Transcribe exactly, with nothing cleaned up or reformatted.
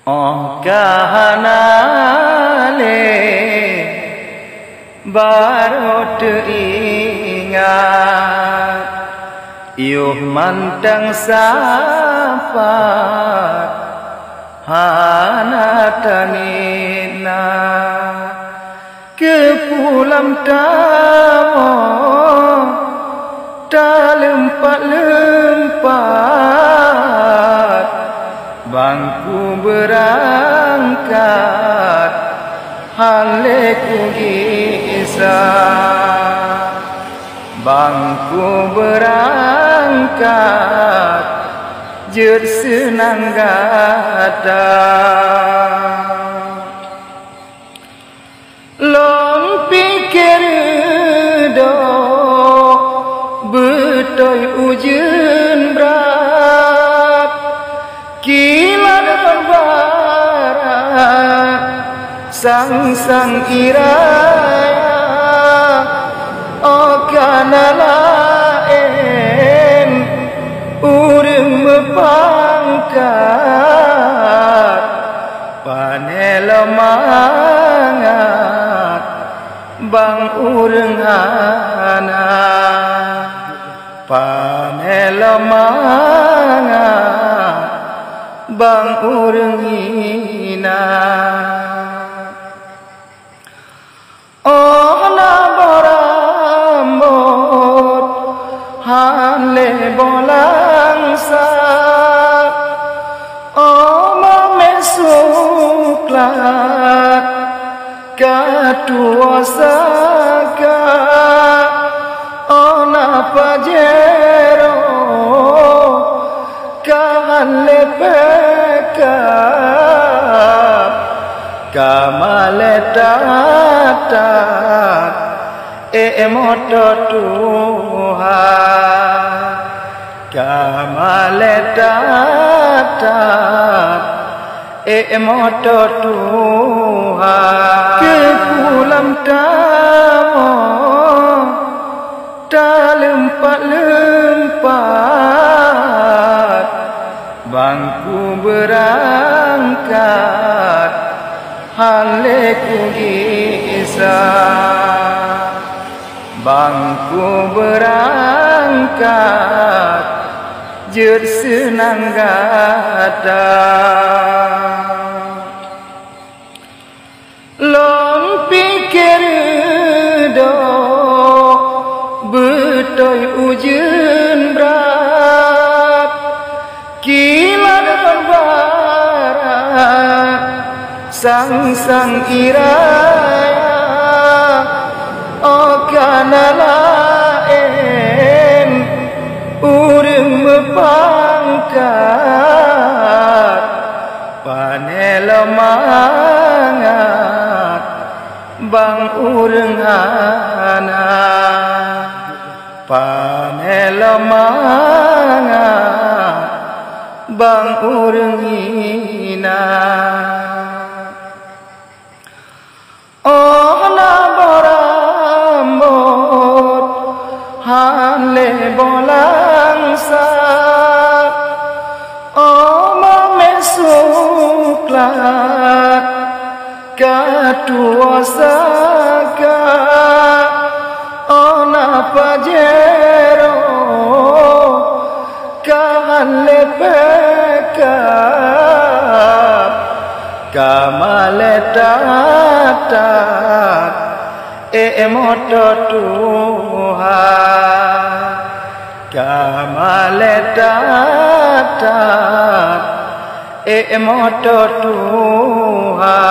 Óh ka hana lé barô teuingat, yoh mantong sapat hana taniet na. Keupulam tamoe taleumpat-leumpat, bangku beurangkat hana lé kugisa. Bangku beurangkat jeuet seunang gata. Lôn pike reudôk beutôi ujeuen brat, kilat rot barat, sang-sang ie raya, óh ka na laén ureuëng meupangkat. Pane lom mangat, bang ureuëng hana. Pane lom mangat, bang ureuëng hina. Óh na boh rambôt, hán lé boh langsat. Óh mamé suklat, ka tuwoe saka. Óh na pajero, ka hán lé peukab, ka malée that-that, ék moto tuha. Ka malée that-that, ék moto tuha. Keupulam tamoe taleumpat-leumpat, bangku beurangkat hán lé kugisa. Bangku beurangkat jeuet seunang gata. Lôn pike reudôk beutôi ujeuen brat, kilat rot barat, sang-sang ie raya, óh ka na laén ureuëng meupangkat. Pane lom mangat, bang ureuëng hana. Pane lom mangat, bang ureuëng hina. Óh na boh rambôt, hán lé boh langsat. Óh mamé suklat, ka tuwoe saka. Óh na pajero, ka hán lé peukab, ka malée that-that, ék moto tuha. Ka malée that-that, ék moto tuha.